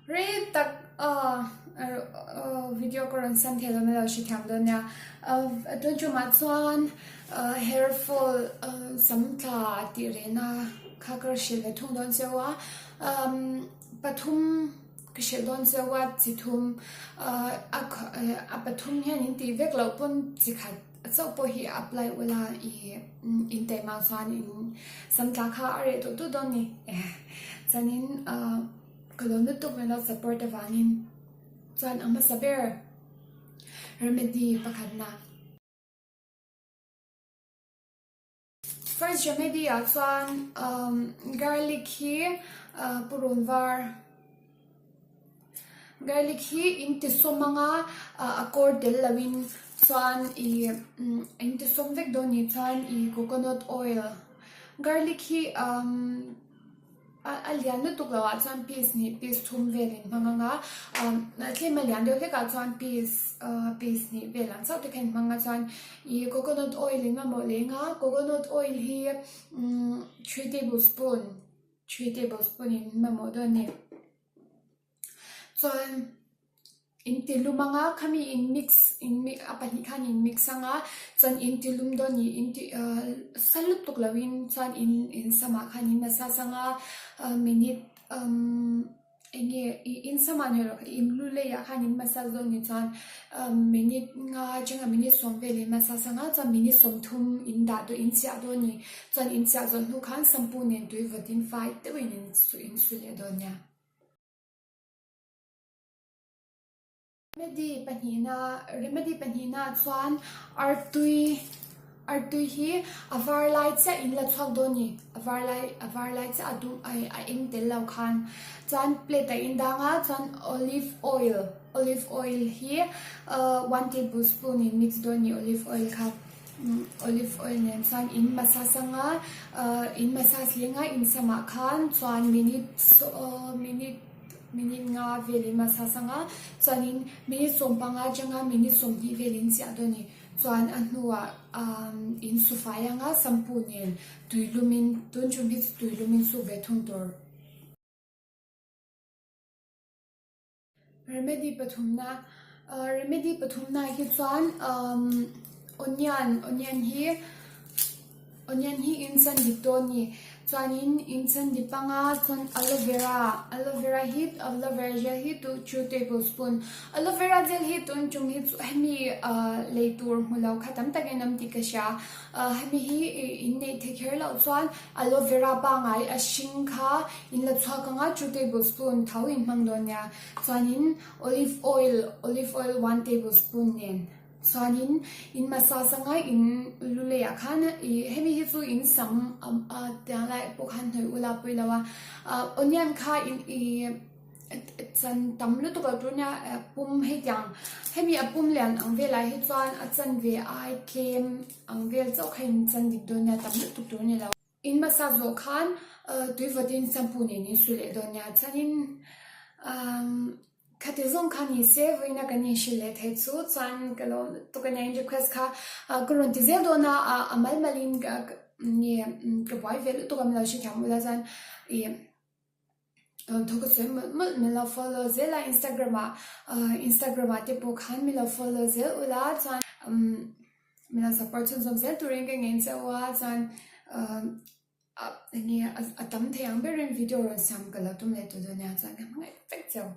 Rei tak video ka rawn siam thei lo mai lo hrethiam dawn nia. Tun tumah chuan hair fall sam tla tih rehna kha ka hrilh ve thung dawn cheu a. Pathum ka hrilh dawn cheu a, chi thum a pathum hian in tih vek loh pawn chi khat chauh pawh hi apply ula i intaima chuan in sam tla kha a reh tawh tawh dawn ni. Chuanin ka lo lutuk mai lo support avangin chuan a hmasa ber remedy pakhatna. First remedy ah chuan garlic hi purun var garlic hi in ti sawm anga a kawr tel lo in chuan ih in ti sawm vek dawn nih chuan ih coconut oil garlic hi umm. A lian lutuk loh ah chuan piece hnih piece thum vel in hmang ang a tlem a lian deuh hlek ah chuan piece piece hnih vel ang chauh te kha in hmang a chuan ih coconut oil in mamawh leng a coconut oil hi three tablespoon three tablespoon in mamawh dawn a ni. Chuan in ti lum ang a, khami in mix in a pahnih khan in mix ang a, chuan in ti lum dawn nih in ti ahh sa lutuk lo in chuan in in samah khan in massage ang a, minute umm eng nge ih in samah ni rawh in lu leiah khan in massage dawn nih chuan minute nga atanga minute sawm vel in massage ang a, chuan minute sawmthum in dah dawn in chiah dawn a ni, chuan in chiah zawh hnu khan shampoo nen tui vawt in fai deuhin in su leh dawn nia. Remedy pahnihna Remedy pahnihna chuan artui artui hi a var lai chiah in la chhuak dawn a ni a var lai a var lai chiah a dum a a eng tel lo khan chuan plate ah in dang a chuan olive oil olive oil hi ahh one tablespoon in mix dawn a ni olive oil kha. Olive oil nen chuan in massage anga in massage leng a in samah khan chuan minute minute minute nga vel in massage anga chuanin minute sawmpanga atanga minute sawmhnih vel in chiah dawn a ni chuan a hnuah in su fai anga shampoo nen tui lumin tun tum hi chu tui lumin suk ve thung tur. Remedy pathumna Remedy pathumna hi chuan onion onion hi onion hi in chan dip dawn a ni chuanin in chan dip anga chuan aloe vera aloe vera hi aloe vera gel hi two tablespoon aloe vera gel hi tun tum hi chu hemi lei tur hmu lo kha tam takin an awm tih ka hria hemi hi in neih theih kher loh chuan aloe vera pangai a hring kha In la chhuak anga two tablespoon tho in hmang dawn nia. Chuanin olive oil, olive oil one tablespoon nen chuanin in massage anga in lu leiah khan ih hemi hi chu in sam a tiang lai pawh khan hnawih ula pawi lo a. Onion kha in ih chan tam lutuk lo tur nia pum hei tiang hemi a pum lian ang velah hi chuan a chanve ai tlem ang vel chauh kha in chan dik dawn nia tam lutuk tur a ni lo. In massage zawh khan tui vawtin shampoo nen in su leh dawn nia chuanin khati zawng kha ni se vawiina kan inhrilh leh theih chu chuan ka lo lutuk a nia in request kha ka rawn ti zel dawn a a mal malin nge ka buai ve lutuk a min lo hrethiam ula chuan ih Thu ka sawi mawlh mawlh min lo follow zel a Instagram ah Instagram ah te pawh khan min lo follow zel ula chuan min lo support chhunzawm zel turin ka ngen che u a chuan enge a tam thei ang berin video rawn siam ka lo tum leh tawh dawn nia chuan ka hmangaih vek che u.